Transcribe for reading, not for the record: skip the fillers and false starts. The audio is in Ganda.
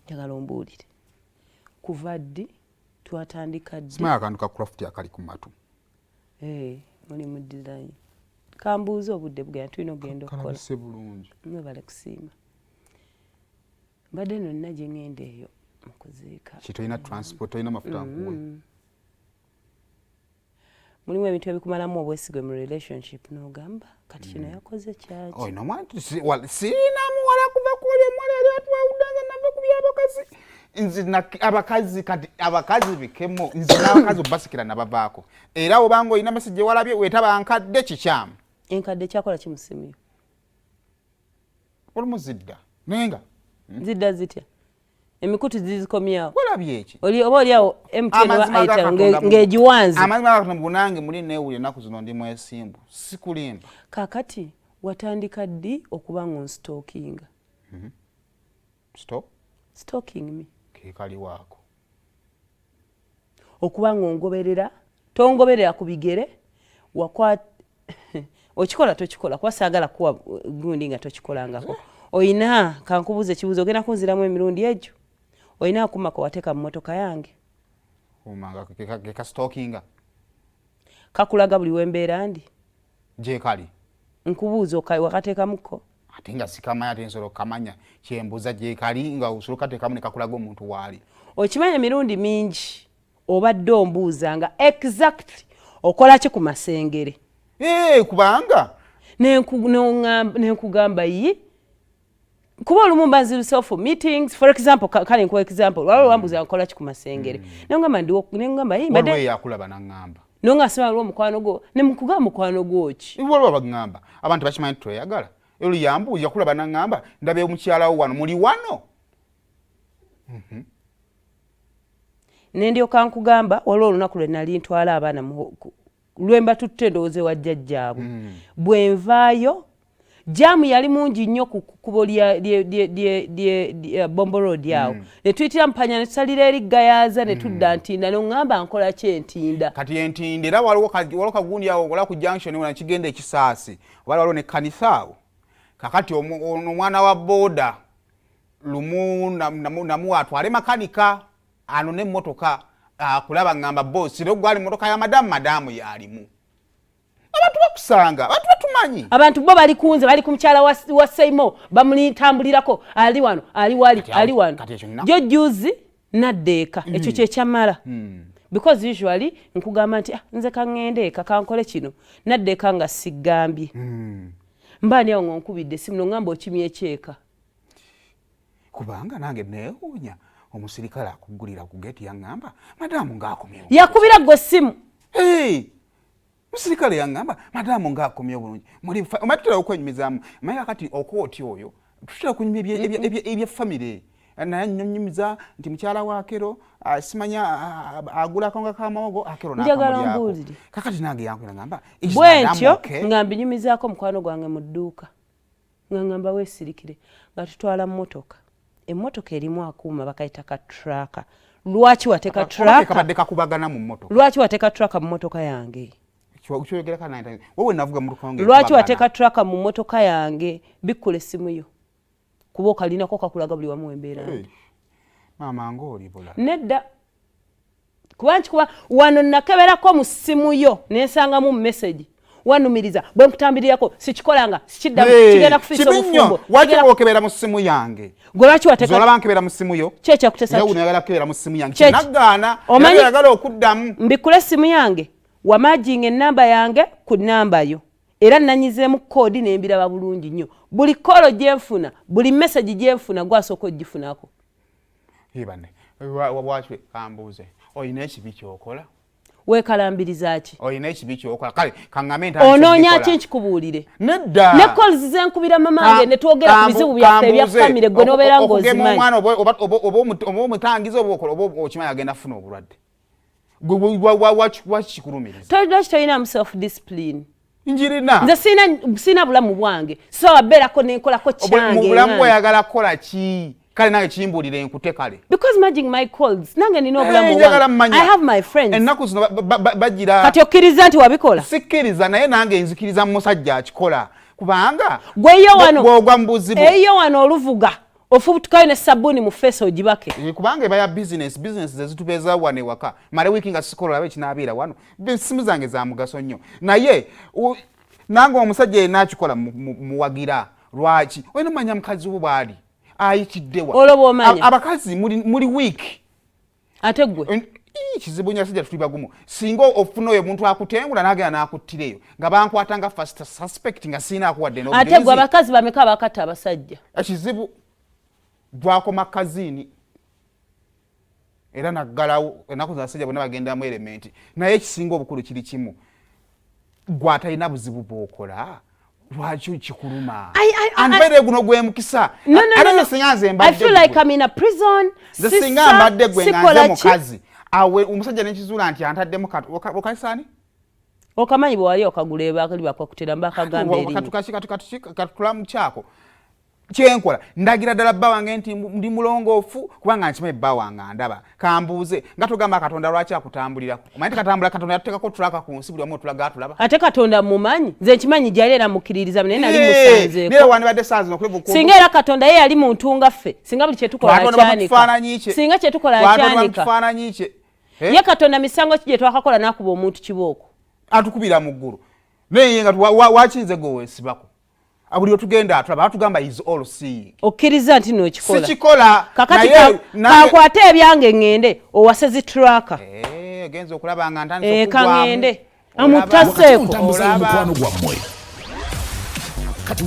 Njagala ombuulire, kuva ddi? Twatandika ddi? Simanyi akantu ka craft akali ku matu. Eh, muli mu design. Kambuuze, obudde bugenda, tulina okugenda okukola. Kalabise bulungi. Mwebale kusiima. Mbadde nonna gye ŋŋenda eyo mu kuziika. Ki, tolina transport, tolina mafuta nkuwe? Mulimu ebintu ebikumalamu obwesigwe mu relationship, n'ogamba, "Kati kino yakoze kyaki?" Olina omwana? Sirina muwala kuva kwoli omuwala yali atwawudde. Nze nava ku byabakazi. Nze abakazi, kati abakazi bikemo. Nze n'abakazi obasikira nabavaako. Era obanga olina message walabye wetaba nkadde, kikyamu. Enkadde kyakola ki mu simu yo? Olumu zidda, naye nga Zidda zitya? Emikutu zizikomyawo? Walabye eki? Oli oba oliawo MTN oba Amazima ga Airtel Katonda ng'egiwanze. Amazima ga Katonda, nange muli neewulira ennaku zino ndi mwesimbu, sikulimba. Kaakati watandika ddi okuba ng'onstalkinga? Stop. Stalking me. Kekaliwaako. Okuba ng'ongoberera, tongoberera ku bigere, wakwat okikola, tokikola, kuba saagala kuwa gundi nga tokikolangako. Oyina, kankubuuza ekibuuzo, ogenda kunziramu emirundi egyo. Oyina akuuma ke wateeka mu mmotoka yange? Umanga kekastalkinga? Kakulaga buli wembeera ndi? Gyekali. Nkubuuza, wakateekamukko? Ate nga sikamanya, ate nsobola okukamanya? Kyembuuza, gyekali nga osobola okateekamu ne kakulaga omuntu waali? Okimanyi emirundi mingi obadde ombuuza nga exactly okola ki ku Masengere. Eh, kubanga Nenkugamba yi, kuba olumu mba nziruse for meetings, for example, kale nkuwa example, waliwo wambuuza nkola ki ku Masengere, nengamba ndiwo, nengamba yi waliwo mbadde eyakulaba naŋŋamba. Nonga sima waliwo mukwano gwo, nemukugamba mukwano gwo ki? Waliwo abaŋŋamba, abantu bakimanyi nti tweyagala. Olu yambuuza, yakulaba naŋŋamba, "Ndaba omukyalawo wano, muli wano." Nendyoka nkugamba waliwo olunaku lwe nali ntwala abaana lwe mbatutte, ndowooza ewa jjajjaabwe. Bwe nvaayo, jam yali mungi nnyo ku kkubo lya Bombo Road awo, ne tuyitira Mupanya, ne tusalira eri Gayaza, ne tudda Ntinda. Noŋŋamba nkola ki Entinda? Kati Entinda era waliwo kagundi awo okola ku junction wona kigenda Ekisaasi, oba waliwo nekkanisa awo. Kakati ono omwana wa booda lumu namuwa atwale makanika anone emmotoka, kulaba ŋŋamba, "Bosi, era gwali mmotoka ya madamu, madamu yalimu." Abantu bakusanga, abantu batumanyi. Abantu bo bali kunze, bali ku mukyala wa Seimo, bamulitambulirako, ali wano, ali wali, ali wano. Kati ekyo Jo juzi nadda eka, ekyo kyekyamala, because usually nkugamba nti, "Ah, nze kaŋŋende eka, kankole kino." Nadda eka nga siggambye. Mbaani awo ng'onkubidde essimu, noŋŋamba okimye ekyeka. Kubanga nange neewuunya omusirikale akuggulira ku geeti, yaŋŋamba, "Madamu ng'akomyewo." Yakubira gwe essimu? Hey! Musirikale yaŋŋamba, "Madamu ng'akomyewo bulungi, muli omanyi tutera okwenyumizaamu." Maye kakati okooti oyo tutera okunyumya ebya famire, naye nnyumiza nti mukyala wa Akero, simanya agula akawunga k'amawogo, Akero Njagala n'akamulyako. ombuulire. Kakati nange yankubira, ngamba, "Is Bwe madam ntyo okay?" nga mbinyumizaako mukwano gwange mu dduuka, nga ngamba weesirikire nga tutwala mmotoka. Emmotoka erimu akuuma bakayita ka tracker. Lwaki wateeka Oba ke tracker? Kabadde kakubagana mu mmotoka. Lwaki wateeka tracker mu mmotoka yange? Kyogerako nange, wowe navuga mmotoka wange Lwaki ekubagana. wateeka tracker mu mmotoka yange? Bikkula essimu yo, kuba okalinako, kakulaga buli wamu wembeera ndi. Hey, maama, ng'oli bulala. Nedda, kuba nkikuba wano, nakeberako mu ssimu yo nensangamu message wanumiriza bwe nkutambirirako, sikikolanga, sikiddamu, kigenda kufiisa Kibi nnyo. obufumbo. Waki okebera mu ssimu yange? Gwe lwaki wateeka? Olaba nkebera mu ssimu yo? Ki ekyakutesa? Era oyagala kukebera mu ssimu yange? Nagaana. Oyagala okuddamu. Mbikule essimu yange, wamerginga enamba yange ku namba yo, era nanyizeemu code nembiraba bulungi nnyo. Buli call gyenfuna, buli message gyenfuna, gwasooka ogifunako. Bane, lwaki, kambuuze, olina ekibi kyokola? Weekalambiriza ki? Olina ekibi kyokola? Kale kaŋŋame. Onoonya ki nkikubuulire? Nedda. Ne calls zenkubira mamange ne twogera ku bizibu byaffe ebya famire, gwe n'obeera ng'ozimanyi. Omwana oba omutangiza oba okola oba okimanyi agenda kufuna obulwadde, lwaki kikulumiriza? Lwaki tolinamu self discipline? Njirina. Nze sina bulamu bwange, sobola beerako nenkolako kyange. Bulamu bweyagala kukola ki? Kale nange kimbuulire nkute kale. Because merging my calls, nange nina obulamu wange, I have my friends. Ennaku zino bagira. Kati okkiriza nti wabikola? Sikkiriza, naye nange nzikiriza mu musajja akikola, kubanga Gweyo wano bwogwa mu buzibu. Eyo wano oluvuga Ofubutukayo ne sabbuuni mu face ogibake. Eh, kubanga eba ya business, business zezitubeeza wano ewaka. Male wiiki nga sikola, olabe ekinaabeera wano. Essimu zange za mugaso nnyo, naye nange omusajja yenna akikola muwagira. Lwaki? Olina omanya mukazi wo bw'ali ayitiddewa. Olwo bw'omanya. Abakazi muli weak. Ate gwe? Kizibu nnyo, abasajja tuli bagumu. Singa ofuna oyo omuntu akutengula n'agenda n'akuttira eyo nga bankwata nga first suspect nga siina akuwadde. Ate gwe, abakazi bameka abakatta abasajja? Ekizibu gwakoma kaziini era naggalawo ennaku zabasajja bonna bagendamu element. Naye ekisinga obukulu kiri kimu, gwatalina buzibu bwokola, lwaki kikuluma? Anvaire guno gwe mukisa. Ate singa nze mbadde nze, singa mbadde gwe nga nze mukazi awe omusajja nekizuula nti antaddemu okasaani. Okamanyi bwe wali okagula ebakali bakwakutera mbakagamba. Katulamu kyako kyenkola, ndagira ddala bba wange nti ndi mulongoofu, kubanga nkimanyi bba wange andaba. Kambuuze, nga togamba Katonda lwaki akutambulirako? Omanyi ti katambula, Katonda yatuteekako tulaka ku nsi, buli omu otulaga atulaba. Ate Katonda mumanyi, nze nkimanyi gyali era mukkiririza, naye nali musanzeeko. Wandibadde saa zino. Singa era Katonda ye yali muntu nga ffe, singa buli kyetukola kyanika, singa kyetukola kyanika. Kifaananyi kye. Ye Katonda misango ki gye twakakola n'akuba omuntu kibooko? Atukubira mu ggulu, naye nga wakinze gwe weesibako buli otugenda atulaba, atugamba is all seeing. Okkiriza nti nokikola? Sikikola. Kakati kankwate ebyange ŋŋende owase zi tracker. Eh, genza okulaba nga ntandise. Eh, kaŋŋende amutaseeko. Mukwano gwammwe kati.